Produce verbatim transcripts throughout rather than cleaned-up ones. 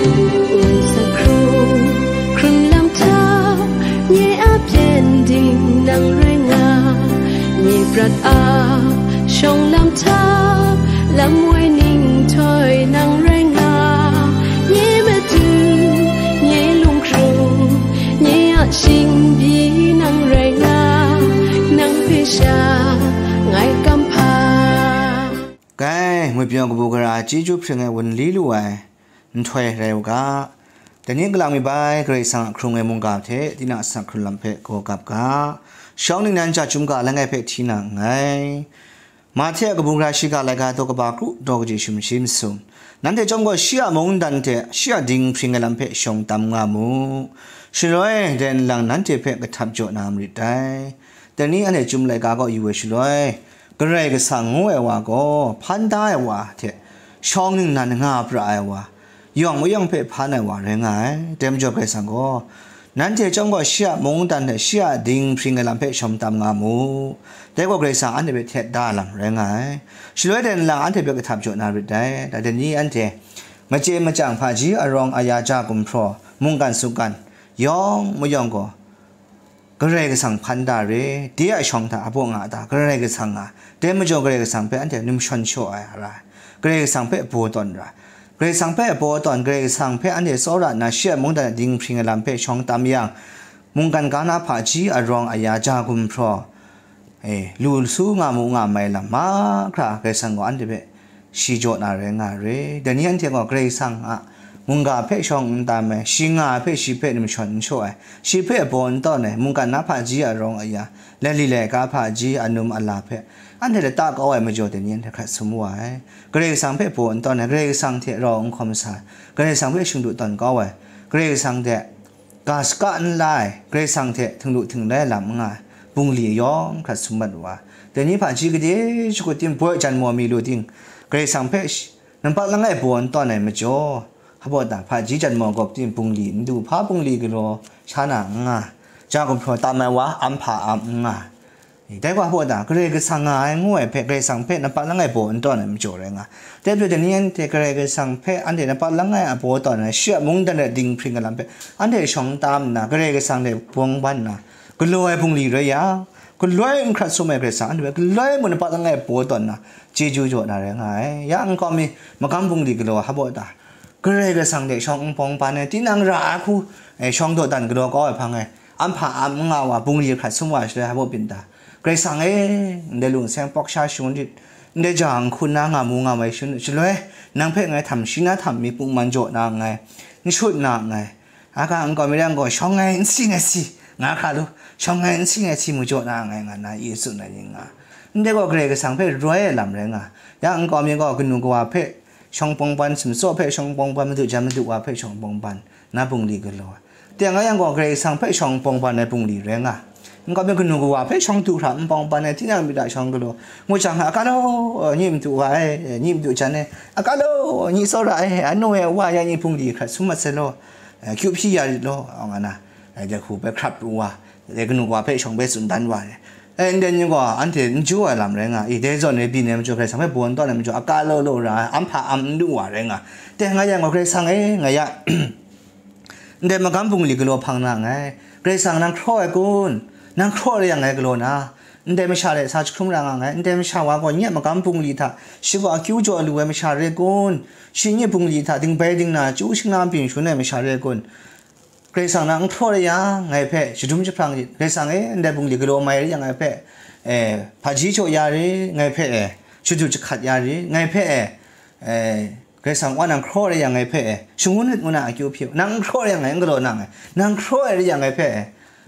Nsa hkrung, hkrung lam hta, nye a pyengdin nang rai nga, nye prat a shawng lam hta, lam woi ning htoi nang rai nga, nye matu, nye lunghkrung, nye a shingbi nang rai nga, nang hpe sha ngai kam hpa. Kai, ngwipyaw kabu gara chyeju hpring ai wunli lu ai nhtoi rai u ga. Dai ni galang mi bai Karai Kasang a hkrung ai mungga hte tinang a asak hkrun lam hpe gaw gap ga. Shawng ningnan ja chyum ga langai hpe hti na nngai. Mahte a kabu gara shiga laika daw kaba kru daw kaji sumshi masum. Nanhte chyawm gaw shi a mungdan hte shi a dinghpring ai lam hpe shawng tam nga mu. Shaloi, dai nlang nanhte hpe kahtap jaw na marit dai. Dai ni anhte chyum laika kaw yu ai shaloi, Karai Kasang ngu ai wa gaw, hpan da ai wa hte shawng ningnan nga pra ai wa, yawng mayawng hpe hpan ai wa rai nga ai. Dai majaw Karai Kasang gaw, nanhte chyawm gaw shi a mungdan hte shi a dinghpring ai lam hpe shawng tam nga mu. Dai gaw Karai Kasang anhte hpe htet da ai lam rai nga ai. Shaloi dai nlang anhte hpe kahtap jaw na rit dai. Dai ni anhte machye machyang hpaji arawng aya ja gumhpraw, mungkan sungkan, yawng mayawng gaw, Karai Kasang hpan da re, de a shawng hta a baw nga ta, Karai Kasang nga, dai majaw Karai Kasang hpe anhte num shawn shaw ai ra ai, Karai Kasang hpe baw tawn ra ai, Karai Kasang hpe baw tawn, Karai Kasang hpe anhte tsawra nna shi a mungdan a dinghpring ai lam hpe shawng tam yang, mungkan ga na hpaji arawng aya ja gumhpraw, e, lu su nga mu nga mai lam mahkra Karai Kasang gaw anhte hpe shi jaw na rai nga ai re. Dai ni anhte gaw Karai Kasang a mungga hpe shawng n tam ai, shi nga ai hpe shi hpe num shawn n shaw ai, shi hpe baw n tawn ai, mungkan na hpaji arawng aya, laili laika hpaji anum ala hpe anhte lata kau ai majaw dai ni anhte hkrat sum wa ai. Karai Kasang hpe baw n tawn ai, Karai Kasang hte rau n hkawm sa ai, Karai Kasang hpe shingdu tawn kau ai, Karai Kasang hte ga shaka n la ai, Karai Kasang hte htinglu htinglai lam n nga ai, bungli yawng hkrat sum mat wa ai. Dai ni hpaji gade shakut ting, boi jan maw mi lu ting, Karai Kasang hpe sh-, nampat langai baw n tawn ai majaw, hpa baw ta, hpaji jan maw gawp ting, bungli n du, hpa bungli galaw sha na n nga, ja gumhpraw tam ai wa, am hpa am n nga. Dai gaw hpa baw ta, Karai Kasang nga ai ngu ai hpe, Karai Kasang hpe nampat langai baw n tawn ai majaw rai nga. Dai majaw dai ni anhte Karai Kasang hpe anhte nampat langai a baw tawn ai, shi a mungdan ai dinghpring ai lam hpe anhte shawng tam nna, Karai Kasang hte bawng ban nna, galaw ai bungli rai yang, galoi n hkrat sum ai Karai Kasang anhte hpe galoi mung nampat langai baw tawn nna, chyeju jaw na rai nga ai. Ya nkau mi, magam bungli galaw hpa baw ta, Karai Kasang hte shawng n bawng ban ai, tinang ra ai hku, e, shawng dawdan galaw kau ai hpang e, am hpa am n nga wa, bungli hkrat sum wa shaloi, hpa baw byin ta, Karai Kasang e, ndai lungseng pawk sha shangun rit, ndai ja n hkun na nga mu nga mai shangun rit, shaloi, nang hpe ngai htam shi na htam mi pungman jaw na nngai, n shut na nngai, a ga nkau mi rai yang gaw, shawng ngai n si ngai si, nga hkra lu, shawng ngai n si ngai si mu jaw na nngai, nga na, Yesu ngai ning nga. Ndai gaw Karai Kasang hpe roi ai lam rai nga. Ya nkau mi gaw kanu kawa hpe shawng bawng ban, sumtsaw hpe shawng bawng ban, madu jan madu wa hpe shawng bawng ban, na bungli galaw ai. Teng a yang gaw Karai Kasang hpe shawng bawng ban ai bungli rai nga. Nkau mi kanu kawa hpe shawng du hkra n bawng ban ai, tinang myit a shawng galaw, ngu jang, a ga law, nyi madu wa e, nyi madu jan e, a ga law, nyi tsawra e, anu e, wa ya nyi bungli hkrat sum mat sai law, e, kyu hpyi ya rit law, nga na, e, dai hku hpe hkrap pru wa, dai kanu kawa hpe shawng hpe tsun dan wa e. E, ndai ni gaw anhte n jaw ai lam rai nga i, dai zawn e byin ai majaw, Karai Kasang hpe baw n tawn ai majaw, a ga law law ra ai, am hpa am n du wa rai nga. Teng a yang gaw, Karai Kasang e, nga ya, ndai magam bungli galaw hpang na nngai. Karai Kasang nang hkraw ai kun? Nang hkraw ai rai yang ngai galaw na, ndai masha hte sa jahkrum ra nga nngai. Ndai masha wa gaw nye a magam bungli hta shi gaw akyu jaw lu ai masha re kun? Shi nye bungli hta dingbai dingna, chyu shingna byin shangun ai masha re kun? Karai Kasang nang n hkraw rai yang, ngai hpe shadum jahprang rit. Karai Kasang e, ndai bungli galaw mai rai yang, ngai hpe, e, hpaji jaw ya rit, ngai hpe, e, shadu jahkat ya rit, ngai hpe, e, e, Karai Kasang wa nang hkraw rai yang, ngai hpe, e, shangun rit ngu na akyu hpyi u. Nang n hkraw rai yang, ngai n galaw na nngai. Nang hkraw ai rai yang, ngai hpe, e,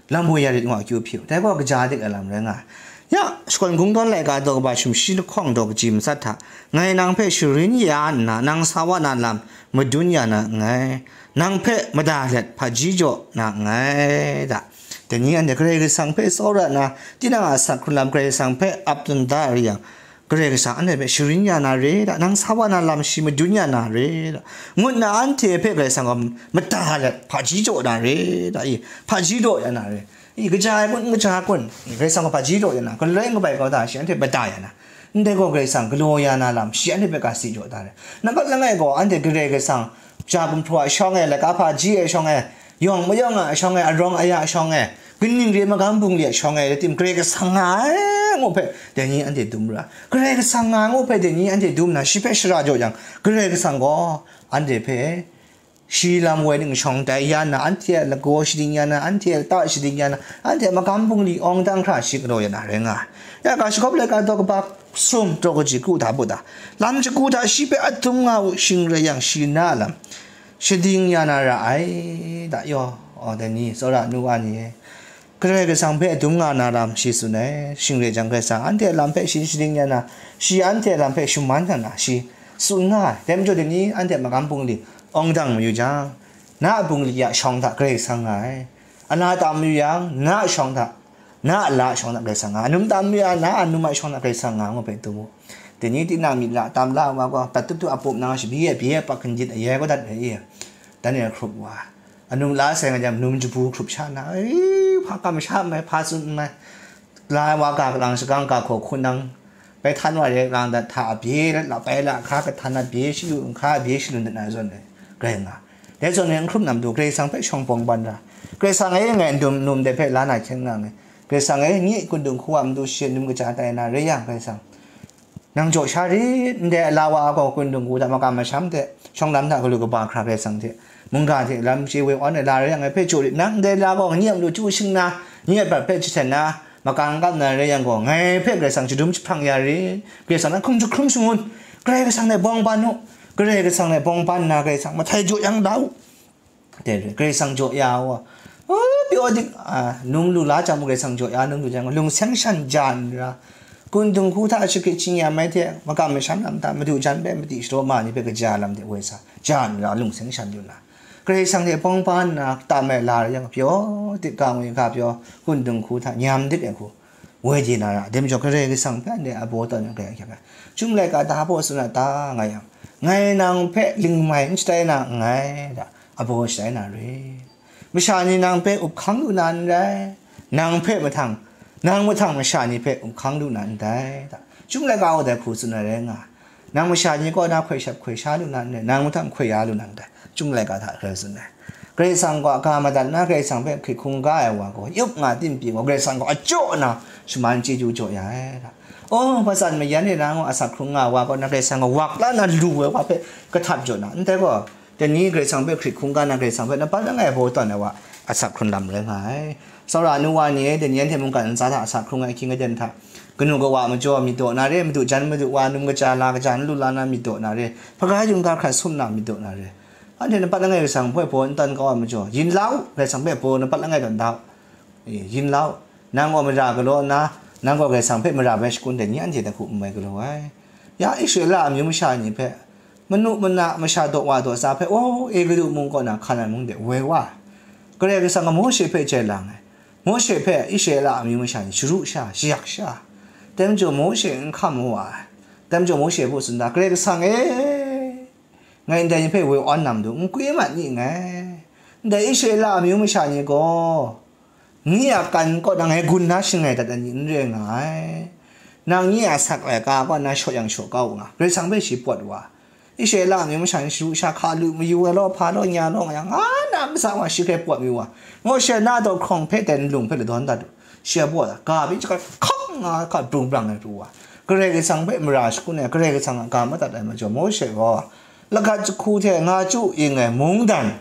lam boi ya rit ngu akyu hpyi u. Dai gaw kaja dik ai lam rai nga ai. Ya, shakawn kungdawn laika daw kaba sumshi lahkawng daw kaji matsat hta, ngai nang hpe sharin ya nna, nang sa wa na lam madun ya na nngai. Nang hpe mada let hpaji jaw na nngai da. Dai ni anhte Karai Kasang hpe tsawra nna, tinang a asak hkrun lam Karai Kasang hpe ap tawn da ai rai yang, Karai Kasang anhte hpe sharin ya na re da, nang sa wa na lam shi madun ya na re da, ngut nna anhte hpe Karai Kasang gaw mada let hpaji jaw na re da, i, hpaji daw ya na re. I, kaja ai kun, n kaja ai kun, Karai Kasang gaw hpaji daw ya na, galoi n kabai kau da, shi anhte mada ya na. Ndai gaw Karai Kasang galaw ya na lam, shi anhte hpe ga si jaw da ai. Nampat langai gaw, anhte Karai Kasang ja gumhpraw a shawng e, laika hpaji ai shawng e, yawng mayawng a shawng e, arawng aya a shawng e, kaning re magam bungli a shawng e, rai tim, Karai Kasang nga ai ngu hpe, dai ni anhte dum ra. Karai Kasang nga ai ngu hpe, dai ni anhte dum na, shi hpe shara jaw yang, Karai Kasang gaw anhte hpe shi lam woi ning shawng tai ya na, anhte a lagaw shading ya na, anhte a lata shading ya na, anhte a magam bungli awng dang hkra shi galaw ya na rai nga ai. Ya ga, shakawp laika daw kaba sum, daw kaji kru hta bu da, lam shagu hta shi hpe adum nga u, shing rai yang, shi na a lam shading ya na ra ai, da yaw, o, dai ni, tsawra nu wa ni e, Karai Kasang hpe adum nga na lam shi tsun ai, shing rai jang, Karai Kasang anhte a lam hpe shi shading ya na, shi anhte a lam hpe shaman na na, shi tsun nga ai. Dai majaw, dai ni anhte a magam bungli awng dang mayu jang, na a bungli a shawng hta Karai Kasang nga ai. Ala tam mayu yang, na a shawng hta, na a la a shawng hta Karai Kasang nga ai. Anum tam mayu yang, na a anum a shawng hta Karai Kasang nga ai ngu hpe dum u. Dai ni tinang myit la tam la ai wa gaw, dat tup tup a pup nang, shabyi e bye e pak hkindit ayai kau dat ai, i, Daniel hkrup wa. Anum la sai nga jang, num jabu hkrup sha na, i, hpa kam sha n mai, hpa tsun n mai. La ai wa ga lang shagang ga hkaw hkun nang, bai htan wa re lang dat hta a bye la, la bai la hka kahtan a bye shalu, nhka a bye shalun dat na zawn e, grai nga. Dai zawn e, n hkrup na matu, Karai Kasang hpe shawng bawng ban ra. Karai Kasang e, ngai n dum num de hpe la na hkyen nga nngai. Karai Kasang e, nye kundung hku a matu shi num kaja tai na, rai yang, Karai Kasang, nang jaw sha rit, ndai a la wa a gaw kundung hku hta makam masham hte shawng lam hta galu kaba hkra Karai Kasang hte, mungga hte lam chye woi awn ai la rai yang, ngai hpe jaw rit, nang ndai la gaw nye a matu chyu shing na, nye a prat hpe jahten na, makam kam na rai yang gaw, ngai hpe Karai Kasang shadum jahprang ya rit, Karai Kasang na hkum jahkrum shangun, Karai Kasang hte bawng ban u, Karai Kasang hte bawng ban nna, Karai Kasang mahtai jaw yang da u. Dai re, Karai Kasang jaw ya wa, o, pyaw dik, a, num lu la jang mu, Karai Kasang jaw ya, num lu jang, lung seng shan ja n ra, kundung hku hta shagrit shingya mai hte, makam masham lam hta, madu jan hpe madi shadaw ma ni hpe kaja lam de woi sa, ja n ra, lung seng shan lu na, Karai Kasang hte bawng ban nna, tam ai la rai yang, pyaw dik, ga ngwi ga pyaw, kundung hku hta nyam dik ai hku, woi di na ra, dai majaw Karai Kasang hpe anhte a baw tawn yang, Karai Kasang, Chyum laika da baw tsun a ta, nga yang, ngai nang hpe lingmai n shatai na nngai, da, a baw shatai na re. Masha ni nang hpe up hkang lu na n rai, nang hpe mahtang, nang mahtang masha ni hpe up hkang lu na ndai, da, Chyum laika gaw dai hku tsun ai rai nga, nang masha ni kaw na hkoi shap hkoi sha lu na n rai, nang mahtang hkoi ya lu na ndai, Chyum laika hta hkrai tsun ai. Karai Kasang gaw a ga madat na, Karai Kasang hpe hkrit hkungga ai wa gaw, yup nga tim pyi gaw, Karai Kasang gaw a jaw na shaman chyeju jaw ya ai, da. O, matsan mayan e na ngu asak hkrung nga ai wa kaw na, Karai Kasang gaw wak la na lu ai wa hpe kahtap jaw na, ndai gaw, dai ni Karai Kasang hpe hkrit hkungga na, Karai Kasang hpe nampat langai baw tawn ai wa asak hkrun lam rai nga ai. Tsawra nu wa ni e, dai ni anhte mungkan ntsa hta asak hkrung ai ahkying aten hta, kanu kawa majaw myit daw na re, madu jan madu wa num kaja la kaja n lu la na myit daw na re, hpaga yungga hkrat sum na myit daw na re, anhte nampat langai Karai Kasang hpe baw n tawn kau ai majaw, yin la u, Karai Kasang hpe baw nampat langai tawn da u. E, yin la u, nang gaw mara galaw nna, nang gaw Karai Kasang hpe mara bai shakun dai ni anhte dai hku n mai galaw ai. Ya Israela amyu masha ni hpe, manu mana masha daw wa daw tsa hpe, o, Egutu mung kaw na Hkanan mung de woi wa ai. Karai Kasang gaw Mawshe hpe jai lang ai. Mawshe hpe Israela amyu masha ni sharu sha, shayak sha. Dai majaw Mawshe n hkam wa ai. Dai majaw Mawshe hpe tsun da, Karai Kasang e, ngai ndai ni hpe woi awn na matu n kwi mat ni nngai. Ndai Israela amyu masha ni gaw, nye a kan kaw na ngai gun na shangai dat ai ni n re nga ai. Nang nye a asak laika kaw na shaw yang shaw kau nga, Karai Kasang hpe shi pawt wa. Israela amyu masha ni sharu sha hka lu mayu ai law, hpa law, nya law, nga yang, nga na matsa wa shi hkrai pawt mayu wa. Mawshe na daw hkrawng hpe dai nlung hpe ladawn dat u. Shi a pawt, ga byin shaga hkawng nga hka brung brang ai pru wa. Karai Kasang hpe mara shakun ai, Karai Kasang a ga madat ai majaw, Mawshe gaw lagat jahku hte nga chyu ing ai mungdan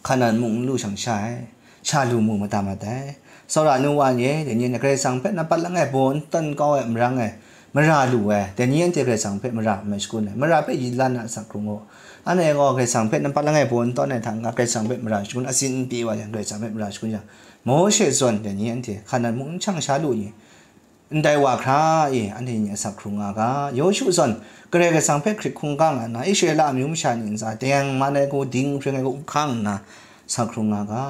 Hkanan mung n lu shang sha ai, sha lu mu matam mat ai. Tsawra nu wa ni e, dai ni na Karai Kasang hpe nampat langai baw n tawn kau ai marang e, mara lu ai, dai ni anhte Karai Kasang hpe mara n mai shakun ai, mara hpe yin la na asak hkrung u. Anhte gaw Karai Kasang hpe nampat langai baw n tawn ai hta n-ga, Karai Kasang hpe mara shakun, asin n pyi wa yang, Karai Kasang hpe mara shakun yang, Mawshe zawn dai ni anhte Hkanan mung n shang sha lu ni, ndai wa hkra e, anhte ni asak hkrung nga ga. Yawshu zawn, Karai Kasang hpe hkrit hkungga nga nna, Israela amyu masha ni ntsa teng man ai hku, ding hpring ai hku, up hkang nna, asak hkrung nga ga.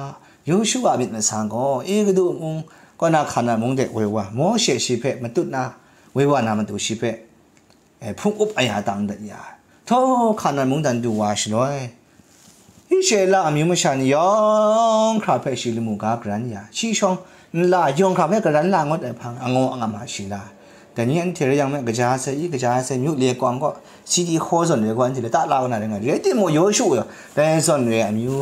Yawshu a myit masa gaw, Egutu mung kaw na Hkanan mung de woi wa, Mawshe shi hpe matut na, woi wa na matu shi hpe, e, hpung up aya tang dat ya ai. Htaw, Hkanan mungdan du wa shaloi, Israela amyu masha ni yawng hkra hpe shi lamu ga garan ya, shi shawng nla yawng hkra hpe garan la ngut ai hpang angaw angam a shi la ai. Dai ni anhte rai yang me, kaja sai i, kaja sai myu le kawng gaw, siti hkaw zawn re gaw, anhte lata la kau na rai nga, rai timung, Yawshu gaw dai zawn re ai amyu,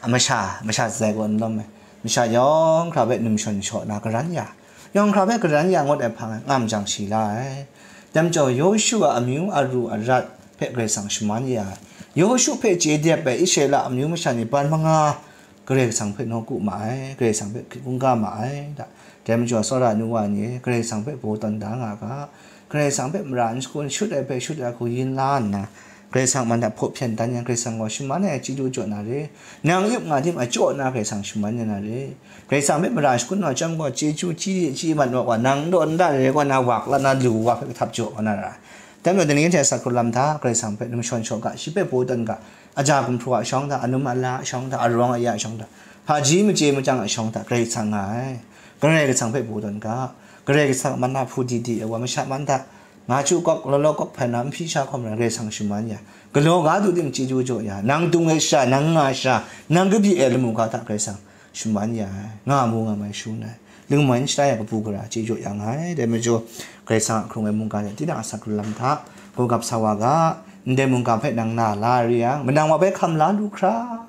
a masha, masha zatsai gaw n lawm ai. Masha yawng hkra hpe num shawn shaw na karan ya, yawng hkra hpe karan ya ngut ai hpang e, ngam jang shi la ai. Dai majaw, Yawshu a amyu aru arat hpe Karai Kasang shaman ya ai. Yawshu hpe chye dep ai Israela amyu masha ni ban manga Karai Kasang hpe nawku ma ai, Karai Kasang hpe hkrit hkungga ma ai, da. Dai majaw, tsawra nu wa ni e, Karai Kasang hpe baw tawn da nga ga, Karai Kasang hpe mara n shakun, shut ai hpe shut ai hku yin la nna, Karai Kasang man hta hpaw hpyen dan yang, Karai Kasang gaw shaman ai chyeju jaw na re, nang yup nga tim a jaw na Karai Kasang shaman ya na re, Karai Kasang hpe mara shakun wa chyawm gaw, chyeju chyi chyi mat wa, nang n daw n da re, wa na wak la na lu wa hpe kahtap jaw wa na ra. Dai majaw, dai ni anhte a sa hkrung lam hta Karai Kasang hpe num shawn shaw ga, shi hpe baw tawn ga, aja gumhpraw a shawng hta, anum ala a shawng hta, arawng aya a shawng hta, hpaji machye machyang a shawng hta, Karai Kasang nga ai. Karai Kasang hpe baw tawn ga, Karai Kasang a man na hpu di di ai wa masha man hta, nga chyu kawk, law law kawk hpai na, n hpyi sha hkawm na Karai Kasang shaman ya, galaw ga du tim chyeju jaw ya, nang dung ai sha, nang nga sha, nang kabyi ai lamu ga hta Karai Kasang shaman ya ai, nga mu nga mai shu nna, lingmai n shada ya kabu gara chye jaw ya nga ai. Dai majaw, Karai Kasang a hkrung ai mungga hte tinang a sa hkrung lam hta, gawgap sa wa ga, ndai mungga hpe nang na la re yang, manang wa bai hkam la lu hkra,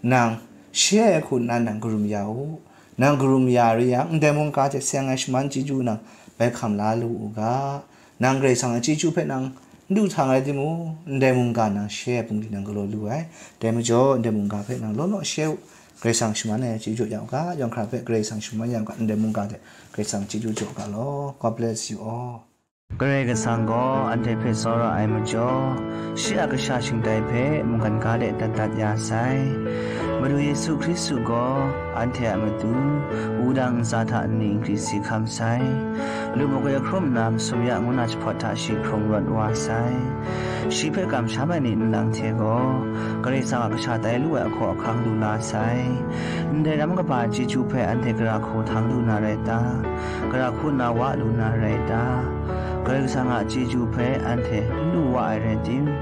nang she ai hku nna nang karum ya u. Nang karum ya re yang, ndai mungga hte seng ai shaman chyeju nang bai hkam la lu u ga, nang Karai Kasang a chyeju hpe nang n du htang ai timung, ndai mungga nang she ai hpung di nang galaw lu ai. Dai majaw, ndai mungga hpe nang law law she u. Karai Kasang shaman ai chyeju jaw ya u ga, yawng hkra hpe Karai Kasang shaman ya u ga, ndai mungga hte Karai Kasang chyeju jaw ga law. God bless you all. Karai Kasang gaw anhte hpe tsawra ai majaw, shi a kasha shingtai hpe mungkan ga de dat dat ya sai. Madu Yesu Hkristu gaw anhte a matu wudang ntsa hta nni nkri si hkam sai. Lu magwi ahkrum nna masum ya ngu na jahpawt hta shi hkrung rawt wa sai. Shi hpe kamsham ai ni nlang hte gaw, Karai Kasang a kasha tai lu ai ahkaw ahkang lu la sai. Ndai ram kaba chyeju hpe anhte gara hku htang lu na rai ta? Gara hku nna wa lu na rai ta? Karai Kasang a chyeju hpe anhte n lu wa ai rai tim,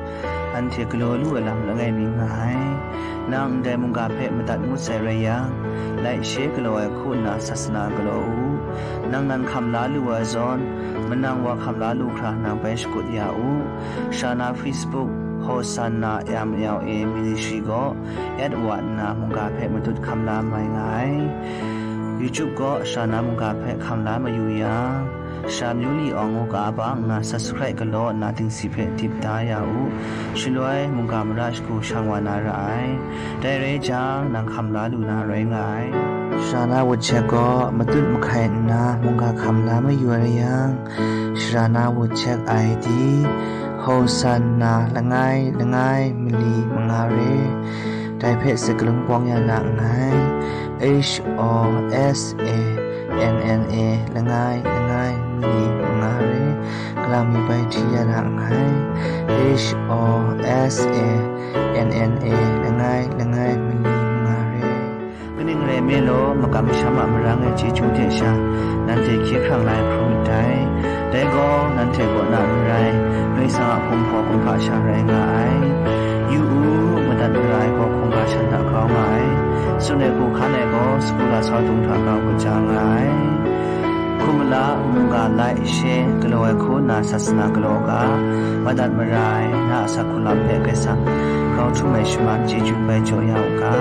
anhte galaw lu ai lam langai mi nga ai. Nang ndai mungga hpe madat ngut sai rai yang, like, share galaw ai hku nna sasana galaw u. Nang nan hkam la lu ai zawn, manang wa hkam la lu hkra nang bai shakut ya u. Sha na Facebook, Hosanna M L A Ministry gaw, at wa nna mungga hpe matut hkam la mai nga ai. YouTube gaw sha na mungga hpe hkam la mayu yang, Sha Myu Li Awng ngu ga bang nna subscribe galaw nna dingsi hpe dip da ya u. Shaloi mungga mara shagu shang wa na ra ai. Dai rai jang, nang hkam la lu na rai nga ai. Sha na WhatsApp gaw matut mahkai nna mungga hkam la mayu ai rai yang, Sha na WhatsApp I D, Hosanna langai langai mali manga re. Dai hpe sakalun pawng ya na nngai. H O S A N N A langai langai mali manga re. Kalang mi bai hti ya na nngai. H O S A N N A langai langai mali manga re. Kaning rai nme law, makam masham a marang e chyeju hte sha, nanhte hkye hkrang la ai hkrum ndai. Dai gaw, nanhte kaw na n rai, Karai Kasang a hkum hpaw kumhpa sha rai nga ai. Yu u, madat mara ai gaw hkungga shan hta grau nga ai. Tsun ai hku hkan ai gaw, sagu lasau dung hta grau kaja nga ai. Hkum mala, mungga, like, share galaw ai hku nna sasana galaw ga, madat mara ai na a sa hku lam hpe Karai Kasang grau htum ai shaman chyeju bai jaw ya u ga.